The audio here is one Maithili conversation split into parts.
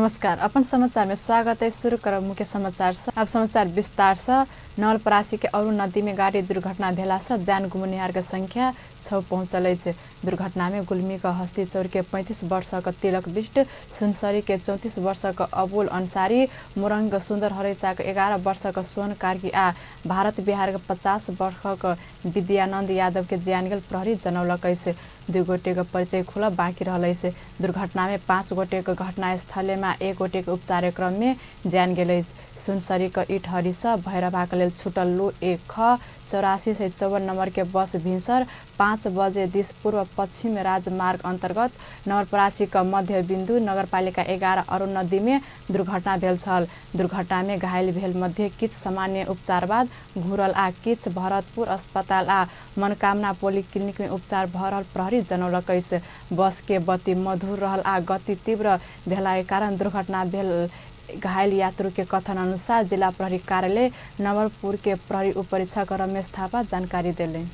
नमस्कार, अपन समाचार में स्वागत है। शुरू करब मुख्य समाचार से। अब समाचार विस्तार से। नवलपरासी के अरु नदी में गाड़ी दुर्घटना भेला से जान गुमनिहार के संख्या 6 पहुंचल अछि। दुर्घटना में गुल्मी के हस्ती चौर के 35 वर्ष के तिलक बिष्ट, सुनसरी के 34 वर्ष के अबुल अंसारी, मोरंग के सुंदर हरेचा के 11 वर्ष के सोन कार्की आ भारत बिहार के 50 वर्ष के विद्यानंद यादव के जान गेल प्रहरी जनौलक अछि। 2 गोटे के परिचय खुला बाँकी रहल अछि। दुर्घटना में 5 गोटे के घटनास्थल में 1 गोटे के उपचार क्रम में जान गेल अछि। सुनसरी के इटहरी से भैरवा के लेल छुटल लू 1 ख 8454 नंबर के बस भिनसर 5 बजे दिस पूर्व पश्चिम राजमार्ग अंतर्गत नवलपरासी के मध्य बिंदु नगरपालिका 11 अरु नदी में दुर्घटना भेल छल। दुर्घटना में घायल भेल मध्य किछ सामान्य उपचार बाद घुरल आ किछ भरतपुर अस्पताल आ मनोकामना पोलिक्लिनिक में उपचार भ रहल प्रहरी जनौलक अछि। बस के गति मधुर रहल आ गति तीव्र भेला के कारण दुर्घटना भेल। घायल यात्रु के कथन अनुसार जिला प्रहरी कार्यालय नवलपुर के प्रहरी उपरीक्षक रमेश थापा जानकारी देले।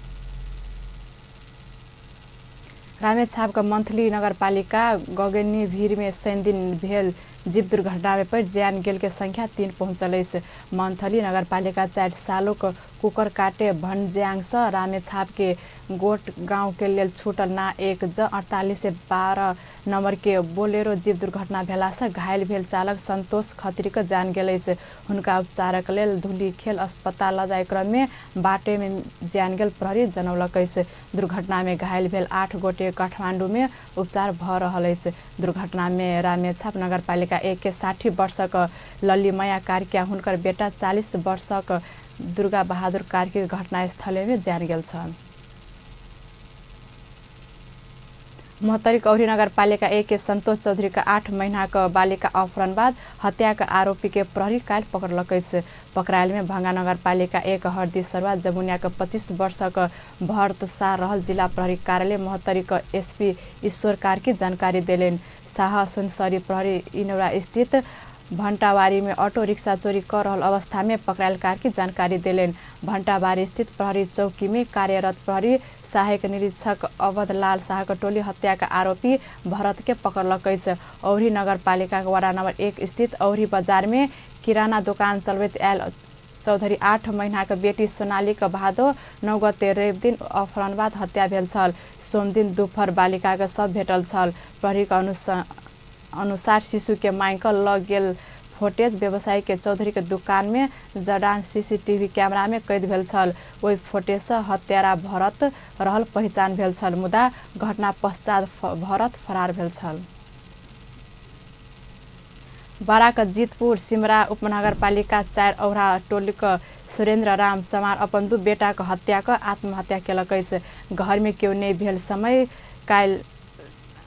रामेछाप के मंथली नगरपालिका गगनी भीड़ में शनिदिन भेल जीप दुर्घटना में पड़ जान गेल के संख्या 3 पहुंचल अछि। मंथली नगरपालिका 4 सालों के कुकर काटे भन्ज्याङ से रामेछाप के गोट गांव के लेल छूटल ना 1 ज 4812 नंबर के बोलेरो जीप दुर्घटना भेला से घायल भेल चालक संतोष खत्री के जान गेल अछि। हुनका उपचारक लेल धुलीखेल अस्पताल ल जाय क्रम में बाटे में जान गेल प्रहरी जनौलक अछि। दुर्घटना में घायल भेल 8 गोटे काठमांडू में उपचार भ रहल अछि। दुर्घटना में रामेछाप नगरपालिका 1 के 60 वर्षक ललिमया कार्की आ हुनकर बेटा 40 वर्षक दुर्गा बहादुर कार्की घटनास्थल में जान गेल छल। महोत्तरी औरी नगरपालिका 1 के संतोष चौधरी के 8 महीना के बालिका अपहरण बाद हत्या के आरोपी के प्रहरी काल्हि पकड़लक अछि। पकड़ायल में भंगा नगरपालिका 1 हरदी सरवा जमुनिया के 25 वर्ष के भरत शाह रहल जिला प्रहरी कार्यालय महोत्तरी के एसपी ईश्वर कार्की जानकारी देलनि। शाह सुनसरी प्रहरी इनौरा स्थित भंटावारी में ऑटो रिक्शा चोरी कर रहल अवस्था में पकड़ायल कार्की जानकारी देलनि। भंटावारी स्थित प्रहरी चौकी में कार्यरत प्रहरी सहायक निरीक्षक अवध लाल शाह के टोली हत्या के आरोपी भरत के पकड़लक अछि। औरी नगरपालिका के वार्ड नंबर 1 स्थित औरी बाजार में किराना दुकान चलबैत आयल चौधरी 8 महीना के बेटी सोनाली के भादो 9 गते रवि दिन अपहरण बाद हत्या भेल छल। सोमदिन दोपहर बालिका के शव भेटल छल। प्रहरी के अनुसार शिशु के मांग ल गेल फुटेज व्यवसायी के चौधरी के दुकान में जडान सीसीटीवी कैमरा में कैद भेल छल। ओहि फुटेज से हत्यारा भरत रहल पहचान भेल छल, मुदा घटना पश्चात भरत फरार भेल छल। बाराक जितपुर सिमरा उपनगरपालिका 4 औरा टोली के सुरेंद्र राम चमार अपन 2 बेटा के हत्या क आत्महत्या केलक अछि। घर में केओ नहि भेल समय काल्हि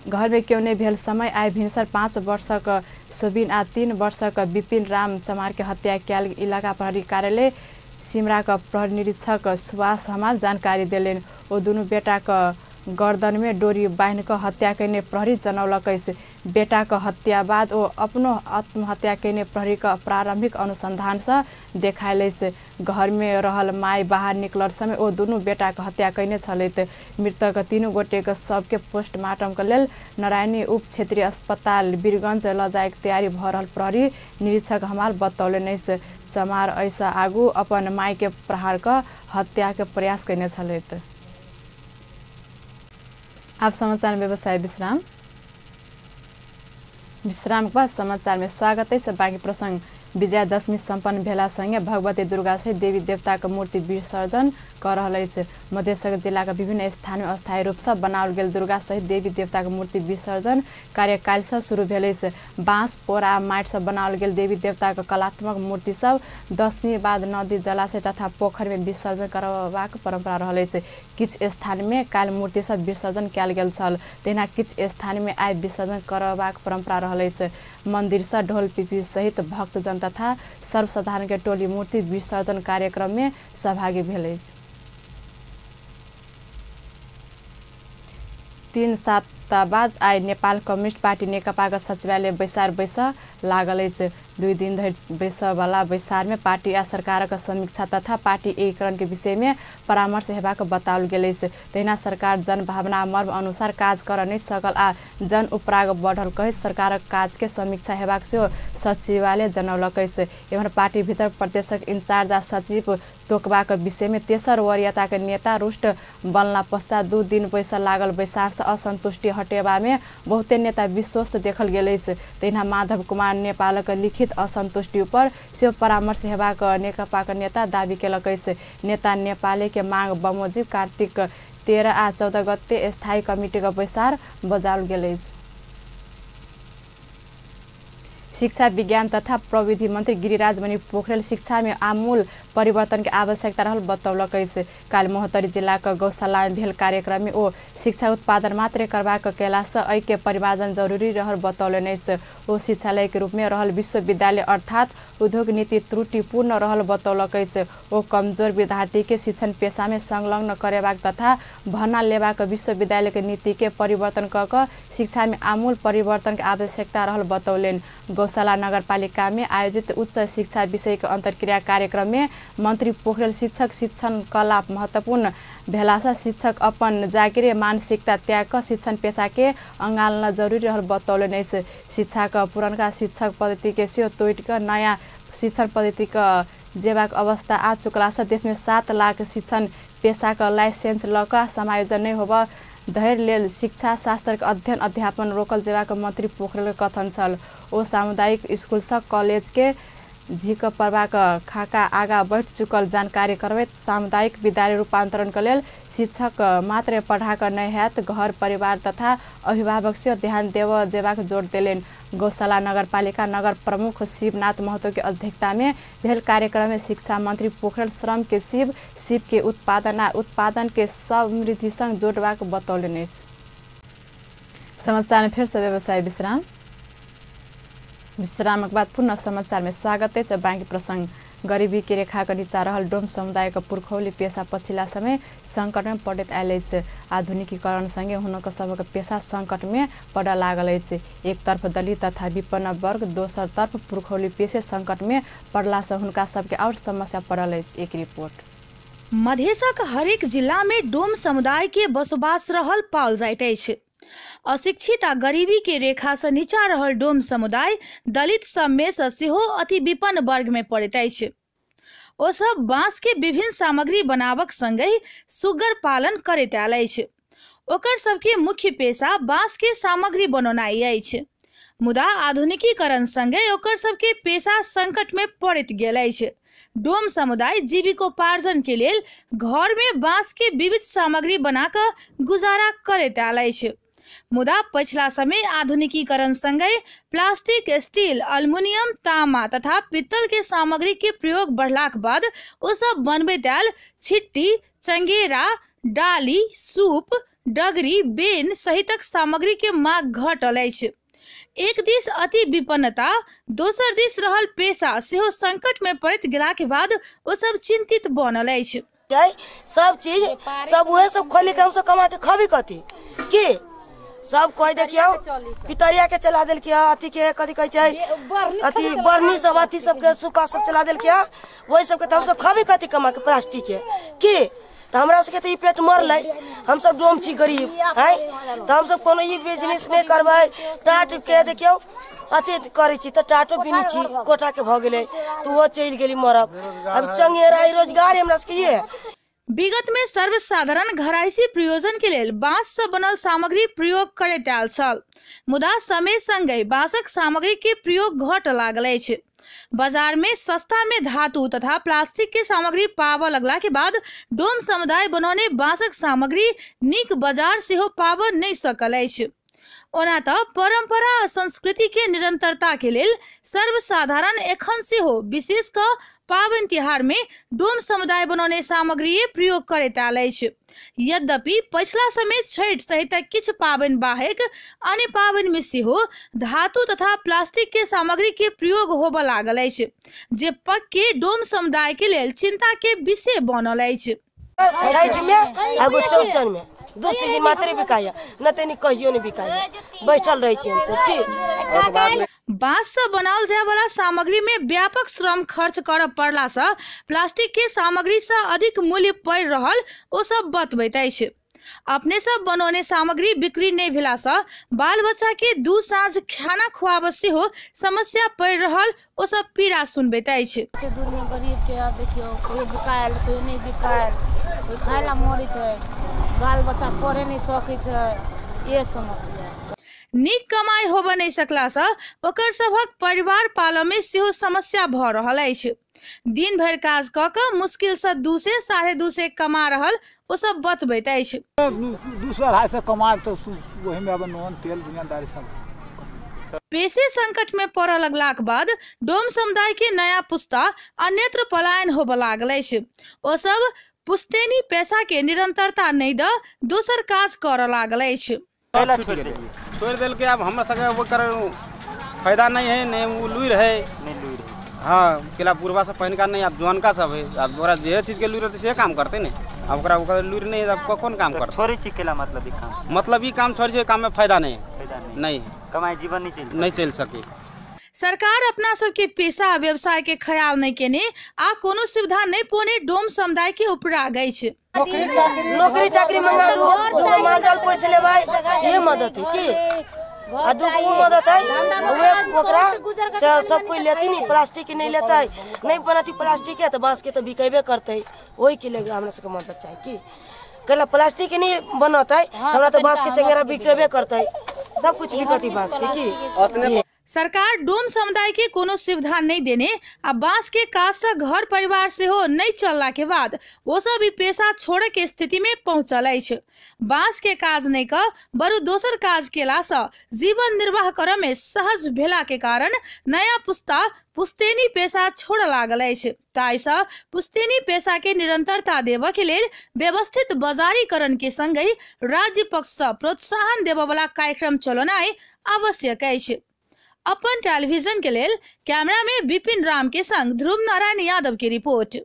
घर में केओ नहि भेल समय आइ भिनसर 5 वर्षक सोबिन आ 3 वर्षक विपिन राम चमार के हत्या कयल इलाका प्रहरी कार्यालय सिमरा के प्रहरी निरीक्षक सुभाष हमाल जानकारी देलनि। ओ दुनू बेटा के गर्दन में डोरी बान्हि कऽ हत्या कयने प्रहरी जनौलक अछि। बेटा के हत्या बाद ओ अपनो आत्महत्या कयने प्रहरी के प्रारंभिक अनुसंधान से देखायल अछि। घर में रहल माय बाहर निकलल समय ओ दुनू बेटा के हत्या कयने छलथि। मृतक 3 गोटे के शव के पोस्टमार्टम के लेल नारायणी उप क्षेत्रीय अस्पताल वीरगंज ल जाय के तैयारी भ रहल प्रहरी निरीक्षक हमाल बतौलनि अछि। चमार एहिसँ आगू अपन माय के प्रहार क हत्या के प्रयास कयने छलथि। आप समाचार व्यवसाय विश्राम विश्राम के बाद समाचार में स्वागत है। बाकी प्रसंग विजयादशमी सम्पन्न भेला सँगे भगवती दुर्गा सहित देवी देवता के मूर्ति विसर्जन कर रहल अछि। मधेश जिला के विभिन्न स्थान में अस्थायी रूप से बनाओल गेल दुर्गा सहित देवी देवता के मूर्ति विसर्जन कार्य काल्हि से शुरू भेल अछि। बांस पोरा माटि से बनाओल गेल देवी देवता के कलात्मक मूर्ति सब दशमी बाद नदी जलाशय तथा पोखरि में विसर्जन करबाक परंपरा रहल अछि। किछु स्थान में काल्हि मूर्ति सब विसर्जन कयल गेल छल, तहिना किछु स्थान में आइ विसर्जन करबाक परंपरा रहल अछि। मंदिर से ढोल पिपी सहित भक्तजन तथा सर्वसाधारण के टोली मूर्ति विसर्जन कार्यक्रम में सहभागी भेल अछि। 3 साता बाद आइ नेपाल कम्युनिस्ट पार्टी नेकपा के सचिवालय बैसार बैस लागल अछि। 2 दिन धरि बैसयवला बैसार में पार्टी आ सरकारक समीक्षा तथा पार्टी एकीकरण के विषय में परामर्श हेबाक बताओल गेल अछि। तहिना सरकार जनभावना मर्म अनुसार काज कर नहि सकल आ जन उपराग बढ़ल कहैत सरकारक काज के समीक्षा हेबाक सेहो सचिवालय जनौलक अछि। एम्हर पार्टी भीतर प्रदेशक इंचार्ज आ सचिव तोकबाक विषय में तेसर वरीयता के नेता रुष्ट बनला पश्चात 2 दिन बैसल लागल बैसार से असंतुष्टि हटेबा में बहुते नेता विश्वस्त देखल गेल अछि। तहिना माधव कुमार नेपालक लिखित असंतुष्टि पर सेहो परामर्श हेबाक नेकपाक नेता दावी केलक अछि। नेता नेपाले के मांग बमोजिम कार्तिक 13 आ 14 गते स्थायी कमिटीक बैसार बजाओल गेल अछि। शिक्षा विज्ञान तथा प्रविधि मंत्री गिरिराज मणि पोखरेल शिक्षा में आमूल परिवर्तन के आवश्यकता रहल बतौलक अछि। काल्हि महोत्तरी जिलाक गौशाला में भेल कार्यक्रम में ओ शिक्षा उत्पादन मात्रे करबाक कयला से एहि के परिमार्जन जरूरी रहल बतौलनि अछि। ओ शिक्षालय के रूप में रहल विश्वविद्यालय अर्थात उद्योग नीति त्रुटिपूर्ण रहल बतौलक अछि। ओ कमजोर विद्यार्थी के शिक्षण पेशा में संलग्न करेबाक तथा भर्ना लेबाक विश्वविद्यालय के नीति के परिवर्तन कऽ कऽ शिक्षा में आमूल परिवर्तन के आवश्यकता रहल बतौलनि। गौशाला नगरपालिका में आयोजित उच्च शिक्षा विषय के अंतर्क्रिया कार्यक्रम में मंत्री पोखरेल शिक्षक शिक्षण कला महत्वपूर्ण भेला से शिक्षक अपन जागीरे मानसिकता त्याग कऽ शिक्षण पेशा के अंगालना जरूरी रहल बतौलनि अछि। शिक्षा के पुरनका शिक्षक पद्धति के सेहो तोड़ि कऽ नया शिक्षण पद्धति के जेबाक अवस्था आ चुकला से देश में 7 लाख शिक्षण पेशा के लाइसेंस लऽ कऽ समायोजन नहि होबऽ धरि लेल शिक्षा शास्त्र के अध्ययन अध्यापन रोकल जेबाक मंत्री पोखरेल के कथन छल। ओ सामुदायिक स्कूल सँ कॉलेज के झीक पड़बाक खाका आगा बढ़ि चुकल जानकारी करबैत सामुदायिक विद्यालय रूपांतरण के लेल शिक्षक मात्र पढ़ा कऽ नहि हैत, घर परिवार तथा अभिभावक से ध्यान देबऽ जेबाक जोर देलनि। गौशाला नगरपालिका नगर प्रमुख शिवनाथ महतो के अध्यक्षता में भेल कार्यक्रम में शिक्षा मंत्री पोखरेल श्रम के शिव शिव के उत्पादन आ उत्पादन के समृद्धि संग जोड़बाक बतौलनि अछि। समाचार में फिर से व्यवसाय विश्राम। विश्रामक बाद पुनः समाचार में स्वागत अछि। बाँकी प्रसंग गरीबी के रेखा के नीचा रहल डोम समुदाय के पुरखौली पेशा पछिला समय संकट में पड़ैत आयल अछि। आधुनिकीकरण संगे हुनक सबक पेशा संकट में पड़य लागल अछि। एक तरफ दलित तथा विपन्न वर्ग, दोसर तरफ पुरखौली पेशे संकट में पड़ला से हुनका सबके और समस्या पड़ल अछि। एक रिपोर्ट। मधेशक हरेक जिला में डोम समुदाय के बसोबास रहल पाओल जाइत अछि। अशिक्षित आ गरीबी के रेखा से नीचा रहल डोम समुदाय दलित सब में से सेहो अति विपन्न वर्ग में पड़ैत अछि। ओ सब बांस के विभिन्न सामग्री बनावक संगहि सुगर पालन करैत आयल अछि। ओकर सबके मुख्य पेशा बांस के सामग्री बनौनाइ अछि। मुदा आधुनिकीकरण संगे ओकर सबके पेशा संकट में पड़ैत गेल अछि। डोम समुदाय जीविकोपार्जन के लेल घर में बांस के विविध सामग्री बनाकर गुजारा करैत आयल अछि। मुदा पछिला समय आधुनिकीकरण संगे प्लास्टिक, स्टील, अल्युमिनियम, तामा तथा पित्तल के सामग्री के प्रयोग बढ़लाक बाद ओ सब बनबैत आयल छिट्टी, चंगेरा, डाली, सूप, डगरी, बेन सहितक सामग्री के मांग घटल अछि। एक दिस अति विपन्नता, दोसर दिस रहल पेशा सेहो संकट में पड़ैत गेला के बाद ओ सब चिंतित बनल अछि। सब चीज सब उहे सब खोली के हमसब कमा के खबी कथी की सब कोई देखियो पितरिया के चला देलकै, अथी के कथी कहै छै अथी बर्नी सब अथी सब के सुपा सब चला देलकै, वही सब के तऽ हमसब खबी कथी कमा के प्लास्टिक के की। तऽ हमरा सबके तऽ ई पेट मरलै, हमसब डोम छी गरीब है, तऽ हमसब कोनो ई बिजनेस नहि करबै। टाट के देखियौ अथी करै छी तऽ टाटो बिनै छी, कोटा के भऽ गेलै तऽ ओहो चलि गेली मरब। अब चंगेरा रोजगार हमरा सबके ये। विगत में सर्वसाधारण घरायसी प्रयोजन के लेल बांस से बनल सामग्री प्रयोग करैत आयल छल। मुदा समय संगे बांसक सामग्री के प्रयोग घट लागल अछि। बाजार में सस्ता में धातु तथा प्लास्टिक के सामग्री पाबऽ लगला के बाद डोम समुदाय बनौने बांसक सामग्री नीक बाजार सेहो पाबऽ नहि सकल अछि। ओना तऽ परंपरा आ संस्कृति के निरंतरता के लेल सर्वसाधारण एखन सेहो विशेष कऽ पाबनि तिहार में डोम समुदाय बनौने सामग्री प्रयोग करैत आयल अछि। यद्यपि पछिला समय छठि सहित किछु पाबनि बाहेक अन्य पाबनि में सेहो धातु तथा प्लास्टिक के सामग्री के प्रयोग होबऽ लागल अछि, जे पक्के डोम समुदाय के लेल चिंता के विषय बनल अछि। छठि में एगो चौरचन में 2 सीजन मात्रे बिकाइए, न तनी कहियो नहीं बिकाइए, बैठल रहे छी हमसब की। बांस से बनाओल जाय वाला सामग्री में व्यापक श्रम खर्च करऽ पड़ला से प्लास्टिक के सामग्री से अधिक मूल्य पड़ि रहल ओ सब बतबैत अछि। अपने सब बनौने सामग्री बिक्री नहीं भेला से बाल बच्चा के दू साँझ खाना खुआबऽ सेहो समस्या पड़ि रहल ओ सब पीड़ा सुनबैत अछि। गरीब के आब देखियौ कोई बिकायल कोई नहीं बिकायल, कोई खाय ला मरै छै, बाल बच्चा पढ़े नहीं सकै छै, ये समस्या। नीक कमाई होबऽ नहीं सकला से ओकर सभक परिवार पालऽ में सेहो समस्या भऽ रहल अछि। दिन भरि काज कऽ कऽ मुश्किल से 200 250 कमा रहल ओ सब बतबैत अछि। 200-250 कमा तो वही में अब नून तेल दुनियादारी सब। पेशे संकट में पड़ऽ लगलाक बाद डोम समुदाय के नया पुस्ता अन्यत्र पलायन होबऽ लागल अछि। ओ सब पुश्तैनी पैसा के निरंतरता नहीं दऽ दोसर काज करऽ लागल अछि। छोड़ देलकै, आब हमरा सबके ओकर फायदा नहीं है, नहीं वो लुरि है, नहीं लुरि है। हाँ, केला बुढ़वा सब पहिनका नहीं, आब जवानका सब है, आब ओकरा जे चीज के लुरि रहतै से काम करतै ने, आब ओकरा ओकर लुरि नहीं है, आब कोन काम करतै? छोड़ै छी केला मतलब ई काम, मतलब ई काम छोड़ै छी, काम में फायदा नहीं है, फायदा नहीं, कमाई जीवन नहीं चल सके। सरकार अपना सबके पेशा व्यवसाय के ख्याल नहीं केने आ कोनो सुविधा नहीं पोने डोम समुदाय के उपराग अछि। नौकरी चाकरी मंगा दू, दू माल जाल पैसे लेबै, ये मदद है की आ दू मदद है उहे ओकरा से सब कोई लेती नहीं, प्लास्टिक के नहीं लेतै, नहीं बनती प्लास्टिक के तो बांस के तो बिकेबे करतै, ओहि के लिए हमरा सबके मदद चाही की कहला प्लास्टिक के नहीं बनतै हमरा तो बांस के चंगेरा बिकेबे करतै, सब कुछ बिकती बांस के की। सरकार डोम समुदाय के कोनो सुविधा नहीं देने आ बांस के काज से घर परिवार सेहो नहीं चलला के बाद ओ सब ई पेशा छोड़े के स्थिति में पहुंचल अछि। बांस के काज नहीं क बरु दोसर काज केला से जीवन निर्वाह करऽ में सहज भेला के कारण नया पुस्ता पुश्तैनी पेशा छोड़ लागल अछि। ताहि पुश्तैनी पेशा के निरंतरता देबऽ के लेल व्यवस्थित बाजारीकरण के संगहि राज्य पक्ष से प्रोत्साहन देबऽ वाला कार्यक्रम चलेनाइ आवश्यक अछि। अपन टेलीविजन के लेल कैमरा में विपिन राम के संग ध्रुव नारायण यादव की रिपोर्ट।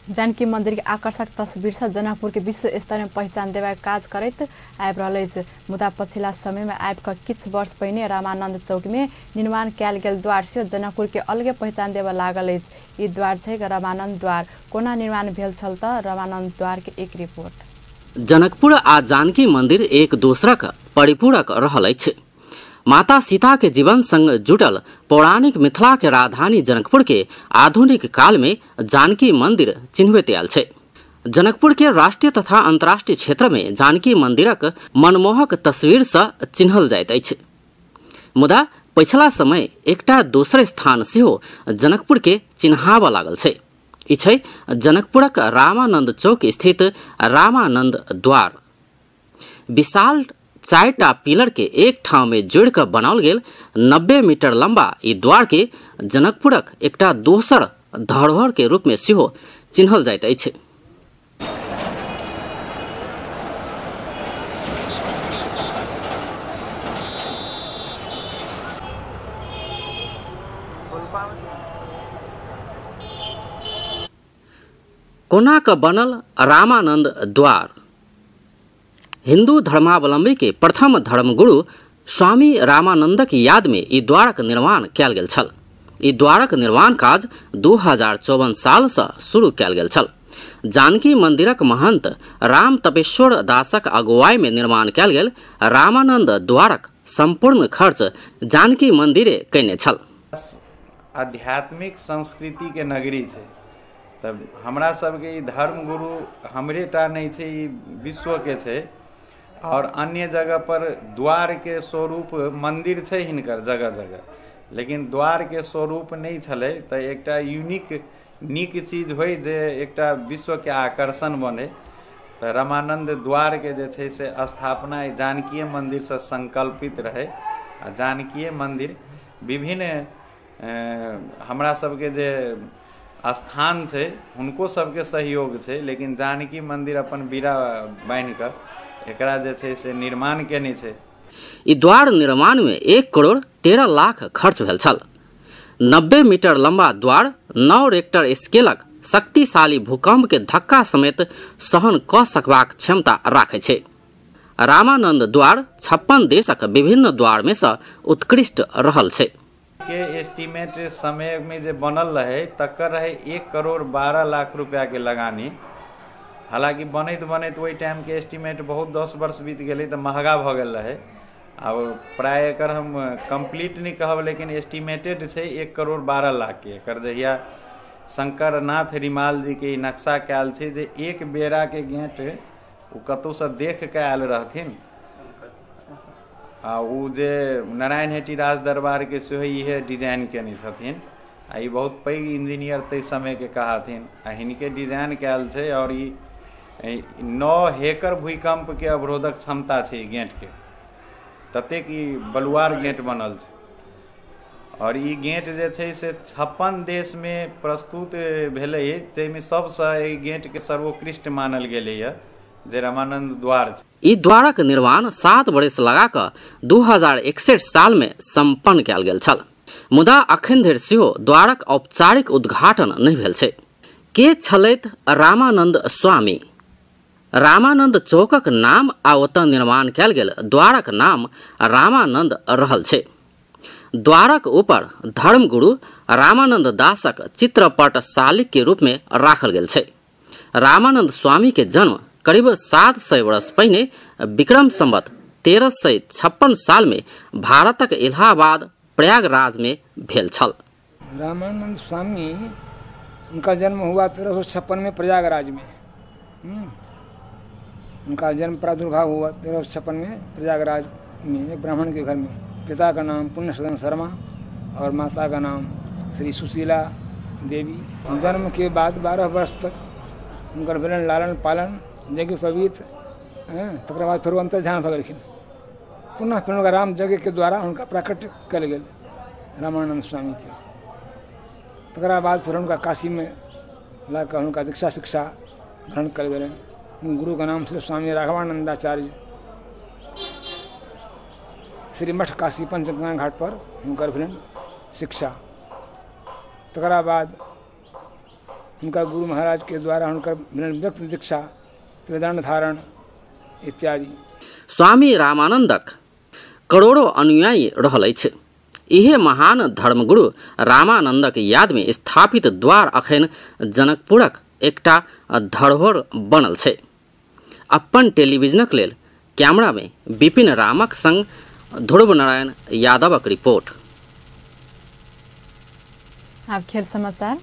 जानकी मंदिर के आकर्षक तस्वीर से जनकपुर के विश्व स्तर में पहचान देबाक काज करैत आबि रहल अछि। मुदा पछिला समय में आबि कऽ किछु वर्ष पहिने रामानंद चौक में निर्माण कयल गेल द्वार सेहो जनकपुर के अलगे पहचान देबऽ लागल अछि। ई द्वार छै रामानंद द्वार। कोना निर्माण भेल छल तऽ रामानंद द्वार के एक रिपोर्ट। जनकपुर आ जानकी मंदिर एक दोसरक परिपूरक रहल अछि। माता सीता के जीवन संग जुटल पौराणिक मिथिला के राजधानी जनकपुर के आधुनिक काल में जानकी मंदिर चिन्हबैत आयल छै। जनकपुर के राष्ट्रीय तथा अंतर्राष्ट्रीय क्षेत्र में जानकी मंदिरक मनमोहक तस्वीर से चिन्हल जाइत अछि। मुदा पछिला समय एकटा दोसर स्थान सेहो जनकपुर के चिन्हाबऽ लागल छै। ई छै जनकपुरक रामानंद चौक स्थित रामानंद द्वार। विशाल 4टा पिलर के एक ठाम में जोड़ कऽ बनाओल गेल 90 मीटर लंबा ई द्वार के जनकपुरक एकटा दोसर धरोहर के रूप में सेहो चिन्हल जाइत अछि। कोना क बनल रामानंद द्वार। हिंदू धर्मावलंबी के प्रथम धर्मगुरु स्वामी रामानंदक याद में ई द्वारक निर्माण कयल गेल छल। ई द्वारक निर्माण काज 2054 साल से शुरू कयल गेल छल। जानकी मंदिरक महंत राम तपेश्वर दासक अगुवाई में निर्माण कयल गेल रामानंद द्वारक संपूर्ण खर्च जानकी मंदिरे कयने छल। आध्यात्मिक संस्कृति के नगरी छै, तब हमरा सबके ई धर्मगुरु हमरे टा नहीं छै, ई विश्व के छै। और अन्य जगह पर द्वार के स्वरूप मंदिर छै हिनकर जगह जगह, लेकिन द्वार के स्वरूप नहीं छलै। तऽ एकटा यूनिक नीक चीज होइ जे एकटा विश्व के आकर्षण बने। तऽ रामानंद द्वार के जे छै से स्थापना जानकीय मंदिर से संकल्पित रहे। आ जानकीय मंदिर विभिन्न हमरा सबके जे स्थान छै हुनको सबके सहयोग छै, लेकिन जानकी मंदिर अपन बीड़ा बान्हि कऽ एकरा जे छै से निर्माण केने छै। ई द्वार निर्माण में 1 करोड़ 13 लाख खर्च भेल छल। 90 मीटर लंबा द्वार 9 रेक्टर स्केलक शक्तिशाली भूकंप के धक्का समेत सहन कऽ सकबाक क्षमता राखै छै। रामानंद द्वार 56 देशक विभिन्न द्वार में से उत्कृष्ट रहल छै। के एस्टीमेट समय में जे बनल रहे तकर रहे 1,12,00,000 रुपया के लगानी। हालांकि बनैत बनैत ओहि टाइम के एस्टीमेट बहुत 10 वर्ष बीत गेलै तऽ महगा भऽ गेल रहे। आब प्राय एकर हम कम्प्लीट नहीं कहब, लेकिन एस्टीमेटेड छै 1,12,00,000 के। एकर जहिया शंकर नाथ रिमाल जी के नक्शा कयल छै जे एक बेरा के गेट ओ कतहुसँ देख के आयल रहथिन, आ ओ जे नारायण हेटी राज दरबार के सेहो इहे डिजाइन केने छथिन। आ ई बहुत पैघ इंजीनियर ताहि समय के कहथिन, आ हिनके डिजाइन कयल छै। और ई 9 हेक्टर भूकंप के अवरोधक क्षमता छै ई गेट के, ततेक ई बलुआर गेट बनल छै। और ई गेट जे छै से 56 देश में प्रस्तुत भेलै, जाहिमे सबसँ एहि गेट के सर्वोत्कृष्ट मानल गेलैए जे रामानंद द्वार छै। ई द्वारक निर्माण 7 बरस लगा कऽ 2061 साल में सम्पन्न कयल गेल छल, मुदा अखन धरि सेहो द्वारक औपचारिक उद्घाटन नहि भेल छै। के छलथि रामानंद स्वामी? रामानंद चौकक नाम आ ओतऽ निर्माण कयल गेल द्वारक नाम रामानंद रहल छै। द्वारक ऊपर धर्मगुरु रामानंद दासक चित्रपट शालिक के रूप में राखल गेल छै। रामानंद स्वामी के जन्म करीब 700 वर्ष पहिने विक्रम संवत 1356 साल में भारतक इलाहाबाद प्रयागराज में भेल छल। रामानंद स्वामी उनका जन्म हुआ 1356 में प्रयागराज में। उनका जन्म प्रादुर्भाव हुआ 1356 में प्रयागराज में एक ब्राह्मण के घर में। पिता का नाम पुण्यसदन शर्मा और माता का नाम श्री सुशीला देवी। जन्म के बाद 12 वर्ष तक उनका भेलन लालन पालन यज्ञ पवित, तकर बाद फिर अंतर्ध्यान भऽ गेलखिन। पुनः फिर हुनका राम यज्ञ के द्वारा हुनका प्राकट्य कयल गेल रामानंद स्वामी के। तकरा बाद फिर हुनका काशी में ला कऽ हुनका दीक्षा शिक्षा ग्रहण कयल गेलनि। गुरु का नाम श्री स्वामी राघवानंदाचार्य श्री मठ काशी पंचगंगा घाट पर हुनकर भेलनि शिक्षा। तकरा बाद हुनका गुरु महाराज के द्वारा हुनकर भेलनि व्यक्त दीक्षा, त्रिदंड धारण इत्यादि। स्वामी रामानंदक करोड़ों अनुयायी रहल अछि। इहे महान धर्मगुरु रामानंदक याद में स्थापित द्वार अखन जनकपुरक एकटा धरोहर बनल छै। अपन टेलीविजनक लेल कैमरा में विपिन रामक संग ध्रुव नारायण यादवक रिपोर्ट। अब खेल समाचार।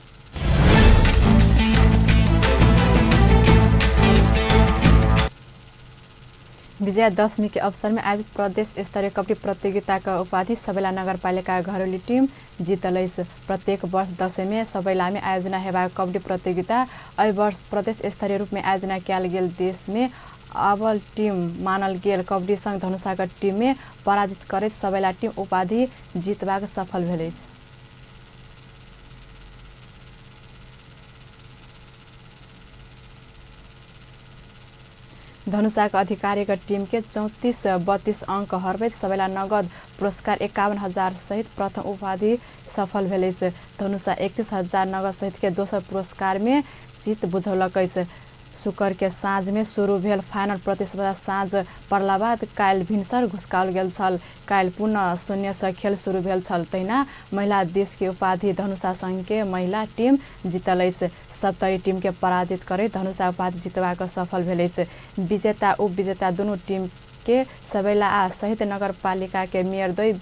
विजयादशमी के अवसर में आयोजित प्रदेश स्तरीय कबड्डी प्रतियोगिता का उपाधि सबैला नगरपालिका घरेलु टीम जीतल अछि। प्रत्येक वर्ष दशैं में सबैला में आयोजना हेबाक कबड्डी प्रतियोगिता एहि वर्ष प्रदेश स्तरीय रूप में आयोजना कयल गेल। देश में अव्वल टीम मानल गेल कबड्डी संघ धनुषाक टीम में पराजित करैत सबैला टीम उपाधि जीतबाक सफल भेल अछि। धनुषाक अधिकारीक टीम के 34-32 अंक हरबैत सबैला नगद पुरस्कार 51,000 सहित प्रथम उपाधि सफल भेल अछि। धनुषा 31,000 नगद सहित के दोसर पुरस्कार में जीत बुझौलक अछि। शुक्र के साँझ में शुरू भेल फाइनल प्रतिस्पर्धा साँझ पड़ला बाद काल्हि भिनसर घुसकाओल गेल छल। काल्हि पुनः 0 से खेल शुरू भेल छल। तहिना महिला देश के उपाधि धनुषा संघ के महिला टीम जीतल अछि। सप्तरी टीम के पराजित करैत धनुषा उपाधि जीतबाक सफल भेल अछि। विजेता उपविजेता दुनू टीम के सबैला आ सहित नगरपालिका के मेयर द्वय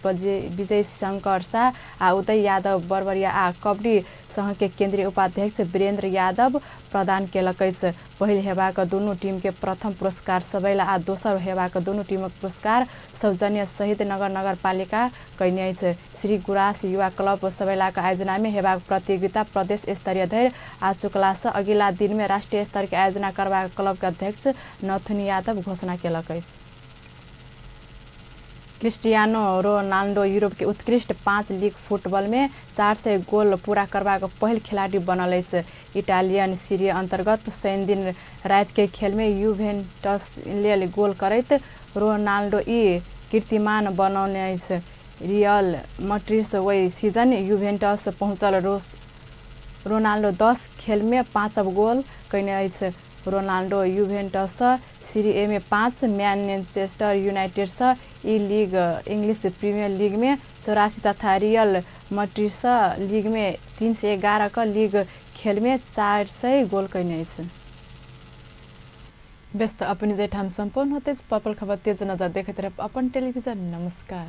विजय शंकर शाह आ उदय यादव बरबरिया आ कबड्डी संघ के केंद्रीय उपाध्यक्ष वीरेंद्र यादव प्रदान केलक अछि। पहिल हेबाक दुनू टीम के प्रथम पुरस्कार सबैला आ दोसर हेबाक दुनू टीमक पुरस्कार सौजन्य सहित नगर नगरपालिका कयने अछि। श्री गुरास युवा क्लब सबैलाक आयोजना में हेबाक प्रतियोगिता प्रदेश स्तरीय धरि आ चुकला से अगिला दिन में राष्ट्रीय स्तर के आयोजना करबाक क्लब के अध्यक्ष नथुनी यादव घोषणा केलक अछि। क्रिस्टियानो रोनाल्डो यूरोप के उत्कृष्ट 5 लीग फुटबॉल में 400 गोल पूरा करबाक पहिल खिलाड़ी बनल अछि। इटालियन सीरी अंतर्गत शनि दिन राति के खेल में यूवेंटस लेल गोल करैत रोनाल्डो ई कीर्तिमान बनौने अछि। रियल मैड्रिड ओहि सीजन यूवेंटस पहुंचल रोनाल्डो 10 खेल में 5 गोल कयने अछि। रोनाल्डो युभेन्टस सीरी ए में 5, मैनचेस्टर यूनाइटेड सँ ई लीग इंग्लिश प्रीमियर लीग में 84 तथा रियल मैड्रिड लीग में 311 क लीग खेल में 400 गोल कयने अछि। व्यस्त अपने जैठाम सम्पन्न होते पल खबर तेज नजर देखैत रह अपन टेलीविजन। नमस्कार।